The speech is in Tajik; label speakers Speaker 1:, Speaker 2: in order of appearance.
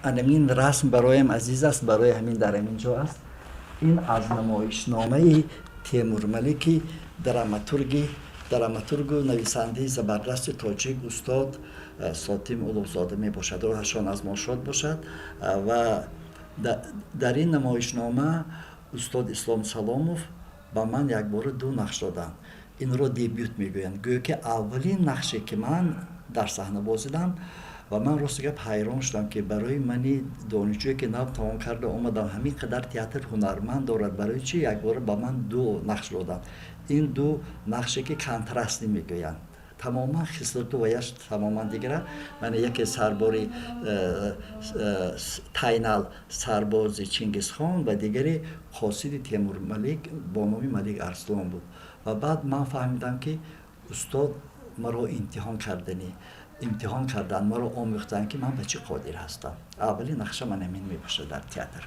Speaker 1: Анамин расм бароям азиз аст, барои ҳамин дар ҳамин ҷо аст. Ин аз намоишномаи Темурмалики драматургу нависандаи забардасти тоҷик, устод Сотим Улуғзода мебошад, рӯҳашон аз мо шод бошад. Ва дар ин намоишнома устод Ислом Саломов ба ман якбора ду нақш доданд. Инро дебют мегӯянд, гӯё ки аввалин нақше, ки ман дар саҳна бозидам. Ва ман, рости гап, ҳайрон шудам, ки барои мани донишҷӯе, ки нав тамом карда омадам, ҳамин қадар театр ҳунарманд дорад, барои чӣ якбора ба ман ду нақш доданд? Ин ду нақше, ки контрастный мегӯянд, тамоман хислату ваяш тамоман дигара. Мана, яке сарбори Тайнал, сарбози Чингизхон, ва дигаре қосиди Темурмалик бо номи Малик Арслон буд. Ва баъд ман фаҳмидам, ки устод маро имтиҳон карданӣ, имтиҳон кардан, маро омӯхтанд, ки ман ба чӣ қодир ҳастам. Аввалин нақша ман ҳамин мебошад дар театр.